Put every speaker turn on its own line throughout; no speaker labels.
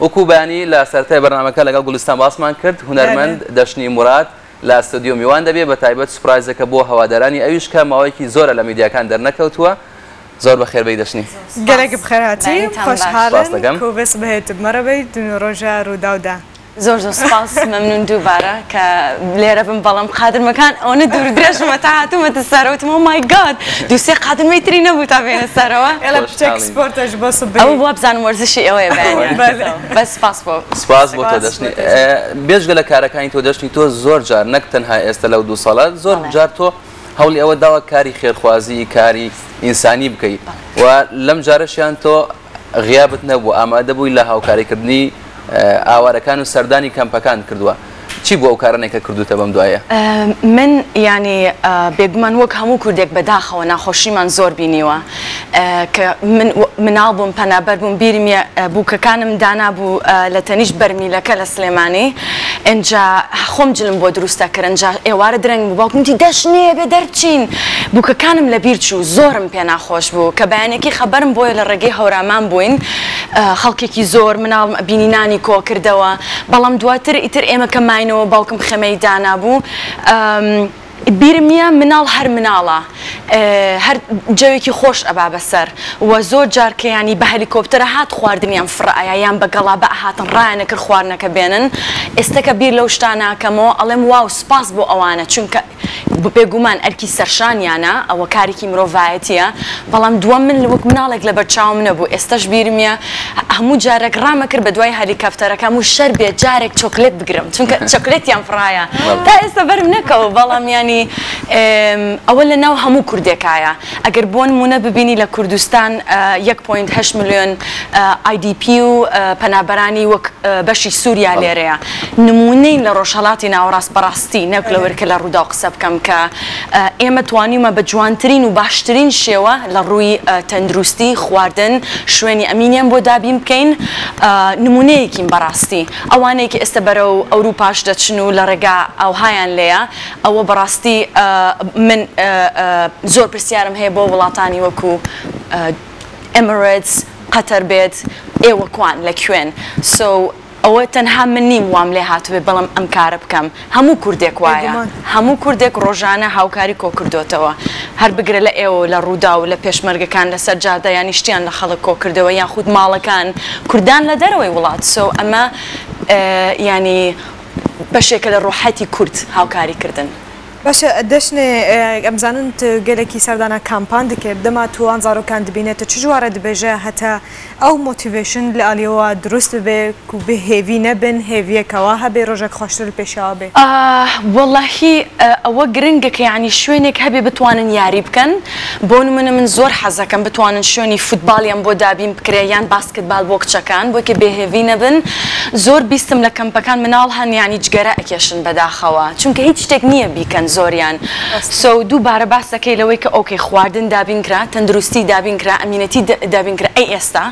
وەکو بەیانی لە سەرەتای بەرنامەکە لەگەڵ گوڵستان باسمان کرد، هونەرمەند دەشنی موراد لە ستۆدیۆ میوان دەبێ، بە تایبەت سوپرایزەکە بۆ هەوادارانی ئەویش کە ماوەیەکی زۆرە لە میدیاکان دەرنەکەوتووە. زۆر بەخێر بێی دەشنی.
گەلەک بخێرهاتی، خۆشحاڵن کو بس بهێت بمەرەبەی دنوڕۆژە ڕووداودا.
زۆر زۆر سپاس مەمنون دووبارە کە لێرە بم بەڵام قادرمەکان ئەوەنە دوور درێژمە تا هاتوومەتە سەرەوە وتم oh my God دوو سێ قادرمەی تری نەبوو تا بێنە سەرەوە.
ئێڵە پچەک سپۆرتەش بۆ سبەی.
ئەوە وابزانم وەرزشی ئێوەیە بەیانیان. بەس سپاس بۆ.
سپاس بۆ تۆ دەشنی. بێجگە لە کارەکانی تۆ دەشنی تۆ زۆر جار نەک تەنها ئێستا لەو دوو ساڵە زۆر جار تۆ هەوڵی ئەوە داوە کاری خێرخوازی کاری ئینسانی بکەی و لەم جارەشیان تۆ غیابت نەبوو ئامادە بووی لە هاوکاریکردنی ئاوارەکان و سەردانی کەمپەکانت کردووە چی بوو ئەو کارانەی کە کردووتە بەم دوایە؟
من یانی بێگومان وەک هەموو کوردێک بەداخەوە ناخۆشیمان زۆر بینیوە کە من مناڵ بووم پەنابەر بووم بیرم یە بووکەکانم دانابوو لە تەنیشت بەرمیلەکە لە سلێمانی ئینجا خۆم جلم بۆ دروست ئەکرد ئینجا ئێوارە درەنگ بوو باوکم وتی دەشنێ بێ دەربچین بووکەکانم لەبیر چوو زۆرم پێ ناخۆش بوو کە بەیانێکی خەبەرم بۆیە لە ڕێگەی هەورامان بووین خەڵکێکی زۆر مناڵم ئەبینی نانی کۆ کردەوە بەڵام دواتر ئیتر ئێمە کە ماینەوە باوکم خێمەی دانابوو بیرم نیە مناڵ هەر مناڵە هەر جەوێکی خۆش ئەبا بەسەر و زۆر جار کە یانی بە هەلیکۆپتەرە هات خواردنیان فڕە ئەیا یان بە گەڵابە ئەهاتن ڕایانەکرد خواردنەکە بێنن ئێستە کە بیر لەو شتانە ئەکەمەوە ئەڵێم واو سوپاس بۆ ئەوانە چونکە بێگومان ئەرکی سەرشانیانە ئەوە کارێکی مرۆڤایەتیە بەڵام دووەم من وەک مناڵێک لەبەر چاوم نەبوو ئێستەش بیرمیە هەموو جارێک ڕامەکرد بە دوای هەلیکەفتەرەکەم و شەر بێت جارێک چۆکلێت بگرم چونکە چۆکلێتیان فڕایە تا ئێستا بەرم نەکەوە بەڵام یانی ئەوە لە ناو هەموو کوردێکایە ئەگەر بۆ نموونە ببینی لە کوردستان یەک point هەشت ملیۆن IDP و پەنابەرانی وەک بەشی سووریا لێرەیە نموونەین لە ڕۆژهەڵاتی ناوەڕاست بەڕاستی نەک لەوەر کە لە ڕووداو قسە بکەم کە ئێمە توانیومە بە جوانترین و باشترین شێوە لە ڕووی تەندروستی، خواردن، شوێنی ئەمینیان بۆ دابین بکەین، نموونەیەکین بەڕاستی. ئەوانەی کە ئێستا بەرەو ئەوروپاش دەچن و لە ڕێگا ئاوهایان لێیە، ئەوە بەڕاستی من زۆر پرسیارم هەیە بۆ وڵاتانی وەکو ئێمرێتس، قەتەر بێت، ئێوە کوان، لە کوێن؟ سۆ ئەوە تەنها من نیم وام لێ هاتبێ بەڵام ئەم کارە بکەم هەموو کوردێک وایە
بێگومان.
هەموو کوردێک ڕۆژانە هاوکاری کۆکردۆتەوە هەر بگرە لە ئێوە لە ڕووداو لە پێشمەرگەکان لەسەر جادە یانی شتیان لە خەڵک کۆکردەوە یاخود ماڵەکان کوردان لە دەرەوەی وڵات so ئەمە یانی بەشێکە لە ڕۆحەتی کورد هاوکاری کردن.
باشە دەشنێ ئەمزانن ت گەلەکی سەردانا کامپان دکێ دەما تو وان زارۆکان دبینێ ت چ جوارە دبێژە هەتا ئەو motivation لە ئالیەوە دروست ببێ کو بێ هێڤی نەبن هێڤیەکەوە هەبێ ڕۆژەک خوەشتر لە پێشیاوە بێ.
وەڵاهی ئەوە گرنگە کە یانی شوێنێک هەبێ بتوانن یاری بکەن بۆ نمونە من زۆر حەزەکەم بتوانن شوێنی فوتباڵیان بۆ دابین بکرێ یان باسکتبال بۆ کچەکان بۆی کە بێ هێڤی نەبن زۆر بیستم لە کەمپەکان مناڵ هەن یانی جگەرە ئەکێشن بەداخەوە چونکە هیچ شتێک نییە بیکەن زۆریان so دووبارە باس دەکەی لەوەی کە okay خواردن دابین کرا تەندروستی دابین کرا ئەمینەتی دابین کرا ئەی ئێستا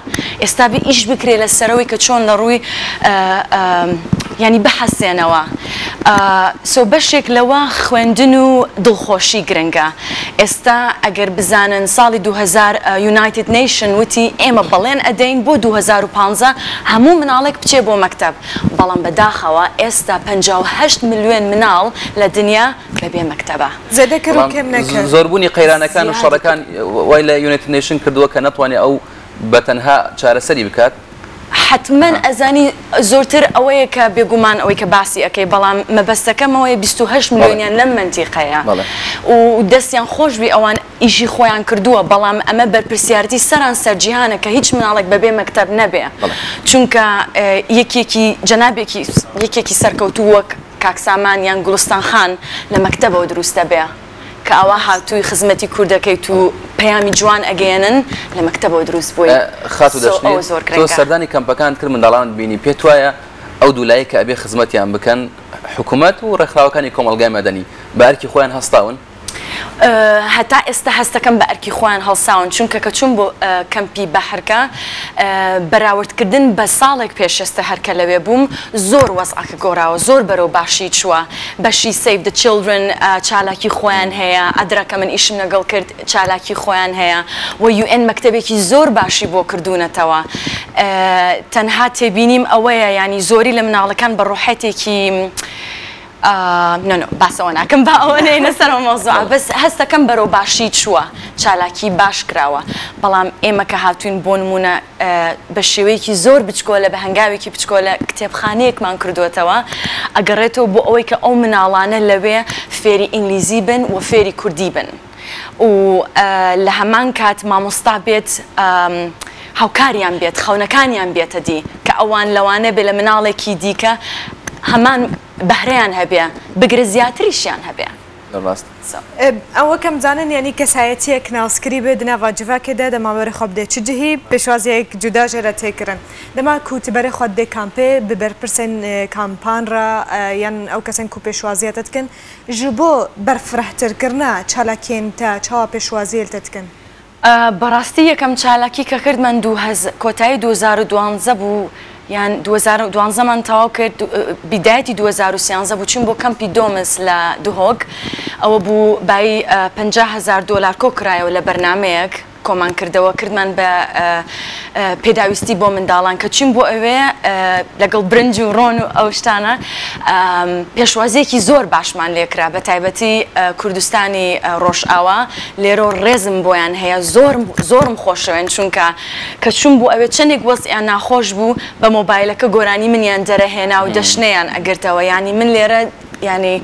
ئێستا بێ ئیش بکرێ لە سەرەوەی کە چۆن لە ڕووی یانی بحەسێنەوە so بەشێک لەوە خوێندن و دڵخۆشی گرنگە ئێستا ئەگەر بزانن ساڵی 2000 United Nation وتی ئێمە بەڵێن ئەدەین بۆ 2015 هەموو مناڵێک بچێ بۆ مەکتەب بەڵام بەداخەوە ئێستا 58 ملیۆن مناڵ لە دنیا بەبێ مەکتەبە.
زێدە کەر و کەم نەکەر.
زۆربوونی قەیرانەکان و شەڕەکان وای لە United Nation کردووە کە نەتوانێت ئەو بە تەنها چارەسەری بکات.
حەتمەن ئەزانی زۆرتر ئەوەیە کە بێگومان ئەوەی کە باسی ئەکەی بەڵام مەبەستەکەم ئەوەیە 28 ملیۆنیان لەم مەنتیقەیە و دەستیان خۆش بی ئەوان ئیشی خۆیان کردووە بەڵام ئەمە بەرپرسیارتی سەران سەر جیهانە کە هیچ مناڵێک بەبێ مەکتەب نەبێ چونکە یەکێکی جەنابێکی یەکێکی سەرکەوتوو وەک کاک سامان یان گوڵستان خان لە مەکتەبەوە دروست دەبێ کە ئاوا هاتووی خزمەتی کورد دەکەیت و پەیامی جوان ئەگەیەنن لە مەکتەبەوە دروست بووی
خاتوو
سۆ
دەشنێ
ئەوە زۆر
تۆ
گرنگە.
سەردانی کەمپەکانت کرد منداڵانت بینی پێت وایە ئەو دوو لایەی کە ئەبێ خزمەتیان بکەن حکومەت و ڕێکخراوەکانی کۆمەڵگای مەدەنی بە ئەرکی خۆیان هەستاون؟
هەتا ئێستا هەستەکەم بە ئەرکی خۆیان هەڵساون چونکە کە چووم بۆ کەمپی بەحرکە بەراوردکردن بە ساڵێک پێش ئێستا هەر کە لەوێ بووم زۆر وەزعەکە گۆڕاوە زۆر بەرەو باشی چووە بەشی Save the Children چالاکی خۆیان هەیە ئەدرا کە من ئیشم لەگەڵ کرد چالاکی خۆیان هەیە و UN مەکتەبێکی زۆر باشی بۆ کردوونەتەوە تەنها تێبینیم ئەوەیە یانی زۆری لە مناڵەکان بە ڕۆحێتێکی no no باس ئەوە ناکەم با ئەوە نێینە سەر ئەو مەوزوعە بەس هەستەکەم بەرەو باشی چووە چالاکی باش کراوە بەڵام ئێمە کە هاتووین بۆ نموونە بە شێوەیەکی زۆر بچکۆلە بە هەنگاوێکی بچکۆلە کتێبخانەیەکمان کردووەتەوە ئەگەڕێتەوە بۆ ئەوەی کە ئەو مناڵانە لەوێ فێری ئینگلیزی بن و فێری کوردی بن و لە هەمان کات مامۆستا بێت هاوکاریان بێت خەونەکانیان بێتە دی کە ئەوان لەوانە بێ لە مناڵێکی دیکە هەمان بەهرەیان هەبێ بگرە زیاتریشیان هەبێ.
زۆر ڕاست.
ئەوە کەم زانن یانی کەسایەتیەک ناسکری بێ دناڤا جڤاکێ دە دەما بەرێ خوە بدێ چ جهی پێشوازیەک جودا ژێ رە تێ کرن دەما کو ت بەرێ خوە دێ کامپێ bi بەرپرسên کامپان رە یان ئەو کەسên ku pêşwaziya te dikin ji bo berfirehtirkirina çalakiyên te çawa pêşwaziyê li te dikin?
بەڕاستی یەکەم چالاکی کە کردمان کۆتایی 2012 بوو یان 2012 مان تەواو کرد بیدایەتی 2013 بوو چوین بۆ کەمپی دۆمس لە دهۆک ئەوە بوو بایی 50 هەزار دۆلار کۆ کرایەوە لە بەرنامەیەک کۆمان کردەوە کردمان بە پێداویستی بۆ منداڵان کە چوین بۆ ئەوێ لەگەڵ برنج و ڕۆن و ئەو شتانە پێشوازیەکی زۆر باشمان لێکرا بە تایبەتی کوردستانی ڕۆژئاوا لێرۆ ڕێزم بۆیان هەیە زۆرم زۆرم خۆشەوێن چونکە کە چوم بۆ ئەوێ چەندێک وەزعیان ناخۆش بوو بە مۆبایلەکە گۆرانی منیان دەرەهێنا و دەشنەیان ئەگرتەوە یانی من لێرە یانی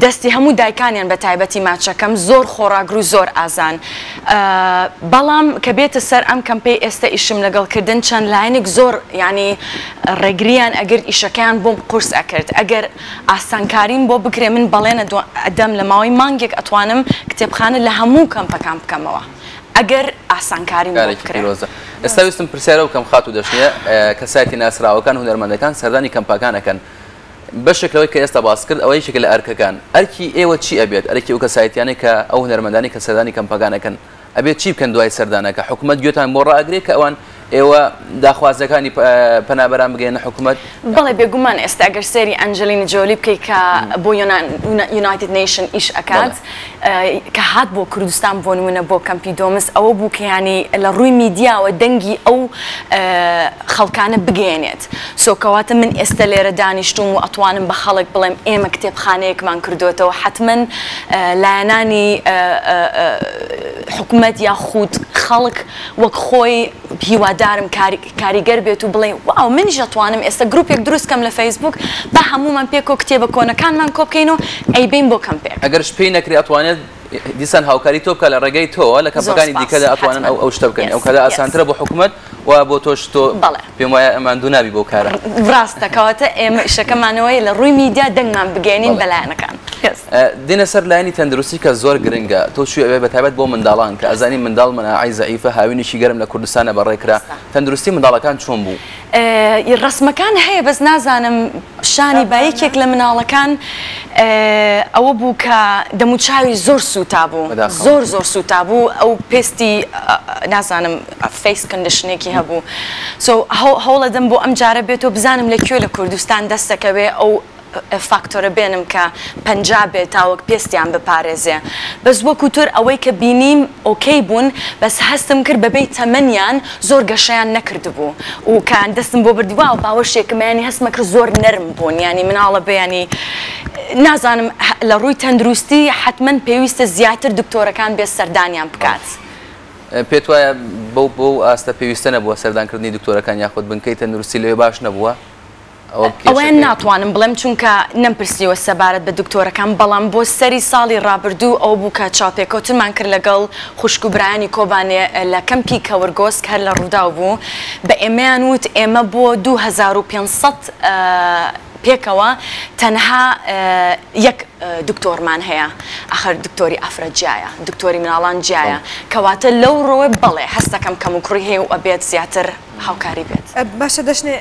دەستی هەموو دایکانیان بە تایبەتی ماچەکەم زۆر خۆڕاگر و زۆر ئازان بەڵام کە بێتە سەر ئەم کەمپەی ئێستە ئیشم لەگەڵ کردن چەند لایەنێک زۆر یانی ڕێگریان ئەگرت ئیشەکەیان بۆم قورس ئەکرد ئەگەر ئاسانکاریم بۆ بکرێ من بەڵێن ئەدەم لە ماوەی مانگێک ئەتوانم کتێبخانە لە هەموو کەمپەکان بکەمەوە ئەگەر ئاسانکاریم بۆ
کارێکی
بکرێ.
پیرۆزە. ئێستا ویستم پرسیارە بکەم خاتوو دەشنێ کەسایەتی ناسراوەکان هونەرمەندەکان سەردانی کەمپەکان ئەکەن بەشێک لەوەی کە ئێستا باست کرد ئەوە یەکێکە لە ئەرکەکان ئەرکی ئێوە چی ئەبێت ئەرکی ئەو کەسایەتیانەی کە ئەو هونەرمەندانەی کە سەردانی کەمپەکان ئەکەن ئەبێت چی بکەن دوای سەردانەکە؟ حکومەت گوێتان بۆ ڕائەگرێ کە ئەوان ئێوە داخوازیەکانی پەنابەران بگەیەنە حکومەت؟
بەڵێ بێگومان ئێستا گەر سەیری ئەنجلینی جۆلی بکەی کە بۆ United Nation ئیش ئەکات کە هات بۆ کوردستان بۆ نمونە بۆ کەمپی دۆمس ئەوە بوو کە یانی لە ڕووی میدیاوە دەنگی ئەو خەڵکانە بگەیەنێت so کەواتە من ئێستا لێرە دانیشتوم و ئەتوانم بە خەڵک بڵێم ئێمە کتێبخانەیەکمان کردۆتەوە حەتمەن لایەنانی حکومەت یاخود خەڵک وەک خۆی هیوادارم کاریگەر بێت و بڵێ واو منیش ئەتوانم ئێستا گروپێک دروست کەم لە فەیسبوک با هەموومان پێکەوە کتێبە کۆنەکانمان کۆبکەین و ئەیبەین بۆ کەمپێک.
ئەگەرش پێی نەکرێ ئەتوانێت دیسان هاوکاری تۆ بکات لە ڕێگەی تۆوە لە کەمپەکانی دیکەدا ئەتوانن ئەو شتە بکەن ئەو کاتە ئاسانترە بۆ حکومەت و بۆ تۆش تۆ پێم وایە ماندوو نابی بەو کارە.
ڕاستە کەواتە ئێمە ئیشەکەمان ئەوەیە لە ڕووی میدیا دەنگمان بگەیەنین بە لایەنەکان.
دێنە سەر لایەنی تەندروستی کە زۆر گرنگە تۆ چووی ئەوێ بەتایبەت بۆ منداڵان کە ئەزانی منداڵ مەناعەی زەعیفە هاوینێکی گەرم لە کوردستانە بەڕێ کرا تەندروستی منداڵەکان چۆن بوو؟
ڕەسمەکان هەیە بەس نازانم شانی با یەکێک لە مناڵەکان ئەوە بوو کە دەموچاوی زۆر سووتابوو زۆر زۆر سووتابوو ئەو پێستی نازانم face condition ێکی هەبوو so هەوڵەدەم بۆ ئەم جارە بێتەوە بزانم لە کوێ لە کوردستان دەستەکەوێ ئەو فاکتۆرە بێنم کە 50 بێت تاوەک پێستیان بپارێزێ بەس وەکو تر ئەوەی کە بینیم okay بوون بەس هەستم کرد بەبێی تەمەنیان زۆر گەشەیان نەکردبوو و کە دەستم بۆ بردی واو باوەشێکم یانی هەستمە کرد زۆر نەرم بوون یانی مناڵە بێ یانی نازانم لە ڕووی تەندروستی حەتمەن پێویستە زیاتر دکتۆرەکان بێ سەردانیان بکات.
پێت وایە بەو بەو ئاستە پێویستە نەبووە سەردانکردنی دکتۆرەکان یاخود بنکەی تەندروستی لەوێ باش نەبووە؟
ئەوەیان ناتوانم بڵێم چونکە نەمپرسیوە سەبارەت بە دکتۆرەکان، بەڵام بۆ سەری ساڵی ڕابردوو ئەوە بوو کە چاوپێکەوتنمان کرد لەگەڵ خوشک و برایانی کۆبانێ لە کەمپی کەورگۆسک هەر لە ڕووداو بوو بە ئێمەیان وت ئێمە بۆ 2500 پێکەوە تەنها یەک دکتۆرمان هەیە ئەخر دکتۆری ئافرەت جیایە دکتۆری مناڵان جیایە کەواتە لەو ڕووە بەڵێ هەستەکەم کەموکوڕی هەیە و ئەبێت زیاتر هاوکاری بێت.
باشە دەشنێ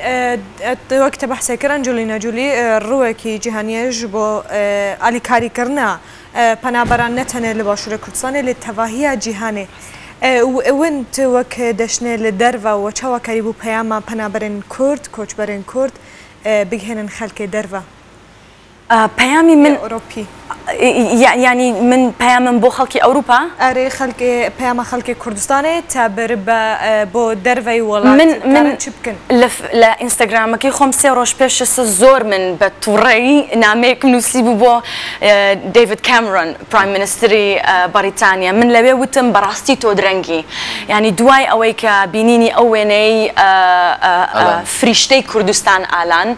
وەک تە بەحسێ کر ئەنجلینا جولی ڕووێکی جیهانیە ژ بۆ ئالیکاری کرنا پەنابەران نە تەنێ لە باشوورێ کوردستانێ لێ تەڤاهیا جیهانێ و ئەون ت وەک دەشنێ لە دەرڤە وە چاوا کاری بوو پەیاما پەنابەرێن کورد، کۆچبەرێن کورد بگهێنن خەلکێ دەرڤە.
پەیامی من
ئەوروپی.
یانی من پەیامم بۆ خەڵکی ئەوروپا؟
ئەرێ خەلکێ پەیاما خەلکێ کوردستانێ تا بر بە بۆ دەرڤەی وەڵات
من من
کارن چ بکن؟
لە لە ئینستاگرامەکەی خۆم سێ ڕۆژ پێش ئێستا زۆر من بە توڕەیی نامەیەکم نووسیبوو بۆ دەیڤد کامرۆن prime minister ی بەڕیتانیا من لەوێ وتم بەڕاستی تۆ درەنگی یانی دوای ئەوەی کە بینینی ئەو وێنەی فریشتەی کوردستان ئالان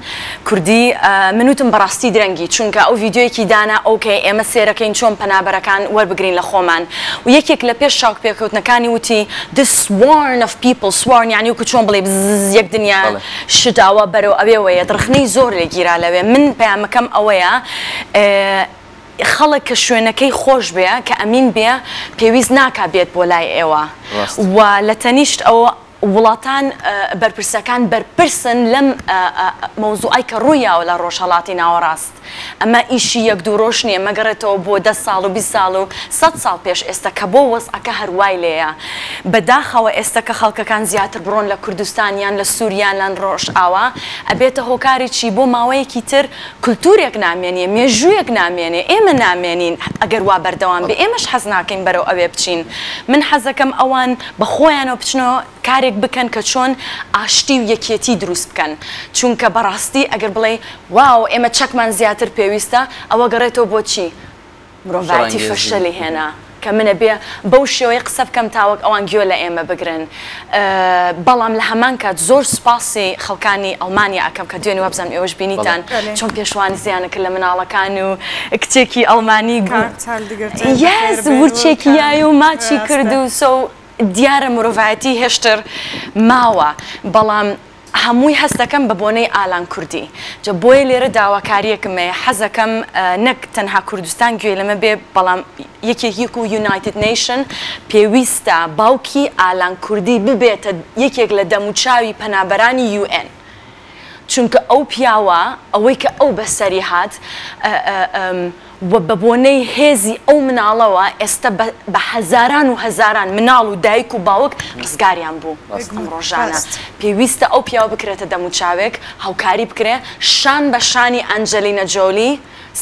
کوردی من وتم بەڕاستی درەنگی چونکە ئەو ڤیدیۆیەکی دانا okay ئێمە سێرەکەین چۆن پەنابەرەکان وەربگرین لە خۆمان و یەکێک لە پێش چاوپێکەوتنەکانی وتی this swarm of people swarm یانی وەکو چۆن بڵێی بزز یەک دنیا شت ئاوا بەرەو ئەوێوەیەت ڕەخنەی زۆر لێ گیرا لەوێ من پەیامەکەم ئەوەیە خەڵک کە شوێنەکەی خۆش بێ کە ئەمین بێ پێویست ناکا بێت بۆ لای ئێوە و لە تەنیشت ئەوە وڵاتان بەرپرسەکان بەرپرسن لەم مەوزوعەی کە ڕوویاوە لە ڕۆژهەڵاتی ناوەڕاست. ئەمە ئیشی یەک دوو ڕۆژ نییە، مەگەڕێتەوە بۆ دە ساڵ و 20 ساڵ و سەد ساڵ پێش ئێستا کە بۆ وەزعەکە هەر وای لێیە. بە داخەوە ئێستا کە خەڵکەکان زیاتر بڕۆن لە کوردستان یان لە سووریا لان ڕۆژئاوا ئەبێتە هۆکاری چی؟ بۆ ماوەیەکی تر کولتوورێک نامێنێ، مێژوویەک نامێنێ، ئێمە نامێنین ئەگەر وا بەردەوام بێ، ئێمەش حەز ناکەین بەرەو ئەوێ بچین. من حەزەکەم ئەوان بە خۆیانەوە بچنەوە کارێک بکەن کە چۆن ئاشتی و یەکێتی دروست بکەن، چونکە بەڕاستی ئەگەر بڵێی واو ئێمە چەکمان زیاتر پێویستە، ئەوە گەڕێتەوە بۆ چی؟ مرۆڤایەتی فەشەلی هێنا کە من ئەبێ بەو شێوەیە قسە بکەم تا وەک ئەوان گوێ لە ئێمە بگرن، بەڵام لە هەمان کات زۆر سوپاسی خەڵکانی ئەڵمانیا ئەکەم کە دوێنێ وابزانم ئێوەش بینیتان چۆن پێشوازیان کرد لە مناڵەکان و کچێکی ئەڵمانی یەس ورچێکی یای و ماچی کرد و so دیارە مرۆڤایەتی هێشتر ماوە بەڵام هەمووی هەست دەکەم بە بۆنەی ئالان کوردی جا بۆیە لێرە داواکاریەکم هەیە حەزەکەم نەک تەنها کوردستان گوێی لەمە بێ بەڵام یەکێک یەک و United Nation پێویستە باوکی ئالان کوردی ببێتە یەکێک لە دەموچاوی پەنابەرانی UN چونکە ئەو پیاوە ئەوەی کە ئەو بەسەری هات و بە بۆنەی هێزی ئەو مناڵەوە ئێستە بە هەزاران و هەزاران مناڵ و دایک و باوک ڕزگاریان بوو ئەم ڕۆژانە پێویستە ئەو پیاوە بکرێتە دەموچاوێک هاوکاری بکرێ شان بە شانی ئەنجەلینە جۆلی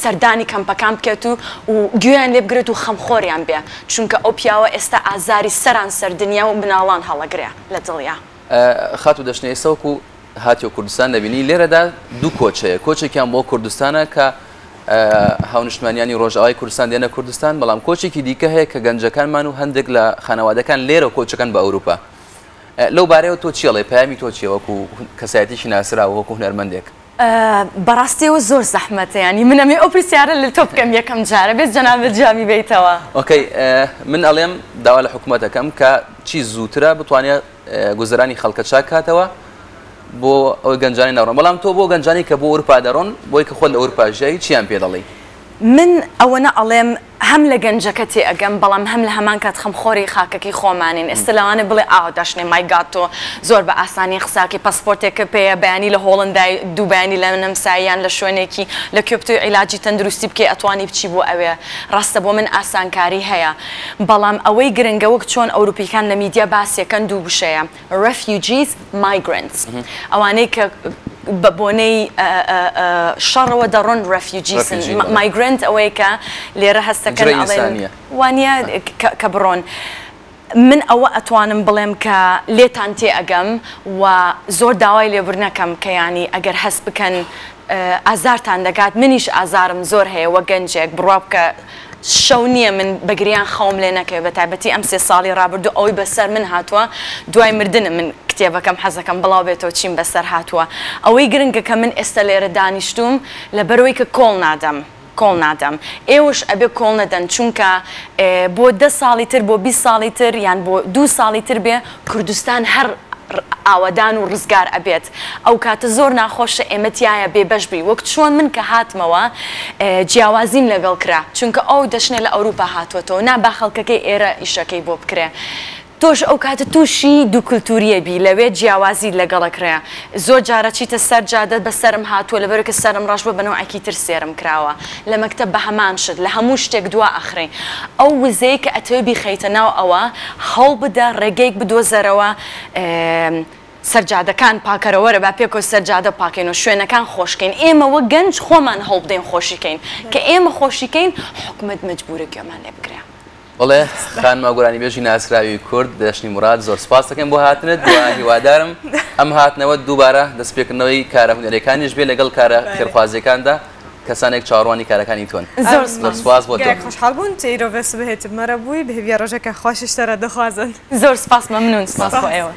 سەردانی کەمپەکان بکێت و و گوێیان لێ بگرێت و خەمخۆریان بێ چونکە ئەو پیاوە ئێستا ئازاری سەران سەر دنیا و مناڵان هەڵەگرێ لە دڵیا.
خاتوو دەشنێ ئێستا وەکو هاتیەوە کوردستان دەبینی لێرەدا دوو کۆچ هەیە کۆچێکیان بۆ کوردستانە کە هاونیشتمانیانی ڕۆژئاوای کوردستان دێنە کوردستان بەڵام کۆچێکی دیکە هەیە کە گەنجەکانمان و هەندێک لە خانەوادەکان لێرە کۆچەکەن بە ئەوروپا لەو بارەیەوە تۆ چیڵێ پەیامی تۆ چیە وەکو کەسایەتیی ناسراوە وەکو هونەرمەندێک؟
بەڕاستی ئەوە زۆر زەحمەتە یانی من ئەمەوێ ئەو پرسیارە لە تۆ بکەم یەکەم جارە بێت جەنابت جوابی بەیتەوە.
okay من ئەڵێم داوا لە حکومەت ئەکەم کە چی زووترە بتوانێت گوزەرانی خەڵکە چاک کاتەوە بۆ ئەوەی گەنجانی نەڕۆن بەڵام تۆ بۆ گەنجانی کە بۆ ئەوروپا دەڕۆن بۆی کە خۆت لە ئەوروپا ژیای چیان پێ دەڵێی؟
من ئەوەنە ئەڵێم هەم لە گەنجەکە تێئەگەم بەڵام هەم لە هەمان کات خەمخۆری خاکەکەی خۆمانین ئێستا لەوانەیە بڵێ ئاو دەشنێ my God تۆ زۆر بە ئاسانی قساکەی پەسپۆرتێکت پێیە بەیانی لە هۆڵندای دوو بەیانی لە نەمسای یان لە شوێنێکی لە کوێ بتەوێ عیلاجی تەندروستی بکەی ئەتوانی بچی بۆ ئەوێ ڕاستە بۆ من ئاسانکاری هەیە بەڵام ئەوەی گرنگە وەک چۆن ئەوروپیکان لە میدیا باسیەکەن دوو وشەیە Refugees، Migrants ئەوانەی کە بە بۆنەی شەڕەوە دەڕۆن Refugees ن، Migrant ئەوەیە کە لێرە هەستەکەن ئەڵێن وانیە کە بڕۆن. من ئەوە ئەتوانم بڵێم کە لێتان تێئەگەم و زۆر داوای لێبوردنەکەم کە یانی ئەگەر هەست بکەن ئازارتان دەگات منیش ئازارم زۆر هەیە وەک گەنجێک بڕوا بکە شەو نییە من بە گریان خەوم لێ نەکەوێ بە تایبەتی ئەم سێ ساڵی ڕابردوو ئەوەی بەسەر من هاتووە دوای مردنم من کتێبەکەم حەزەکەم بڵاو بێتەوە چیم بەسەر هاتووە ئەوەی گرنگە کە من ئێستا لێرە دانیشتووم لەبەرئەوەی کە کۆڵ نادەم کۆڵ نادەم ئێوەش ئەبێ کۆڵ نەدەن چونکە بۆ دە ساڵی تر بۆ 20 ساڵی تر یان بۆ دوو ساڵی تر بێ کوردستان هەر ئاوەدان و ڕزگار ئەبێت ئەو کاتە زۆر ناخۆشە ئێمە تیایا بێ بەش بی وەک چۆن من کە هاتمەوە جیاوازیم لەگەڵ کرا چونکە ئەو دەشنێ لە ئەوروپا هاتوەتەوە نا با خەڵکەکەی ئێرە ئیشەکەی بۆ بکرێ. تۆش ئەو کاتە تووشی دوو کلتوریە بی لەوێ جیاوازیت لەگەڵ ئەکرێ زۆر جار ئەچیتە سەر جادە بەسەرم هاتووە لەبەرئەوەی کە سەرم ڕەش بووە بە نەوعێکی تر سێرم کراوە لە مەکتەب بە هەمان شت لە هەموو شتێک دوا ئەخرێی ئەو وزەی کە ئەتەوێ بیخەیتە ناو ئەوە هەوڵبدە ڕێگەیەک بدۆزەرەوە سەر جادەکان پاکەرە وەرە با پێکەوە سەر جادە پاکەین و شوێنەکان خۆشکەین ئێمە وەک گەنج خۆمان هەوڵبدەین خۆشی کەین کە ئێمە خۆشی کەین حکومەت مەجبورە گوێمان لێ بگرێ.
بەڵێ خانمە گۆرانیبێژی ناسراوی کورد دەشنی موراد زۆر سپاس دەکەم بۆ هاتنت و هیوادارم ئەم هاتنەوە دووبارە دەستپێکردنەوەی کارە هونەریەکانیش بێ لەگەڵ کارە خێرخوازیەکاندا کەسانێک چاوەڕوانی کارەکانی تۆن
زۆر
زۆر سپاس بۆ تۆ.
گەلەک خۆشحاڵ بوون ئیرۆ ڤێ سبهێ ت مەرە بووی بهێڤیا ڕۆژەکە خوەشش تەرە دخوازن.
زۆر سپاس مەمنون سپاس بۆ ئێوە.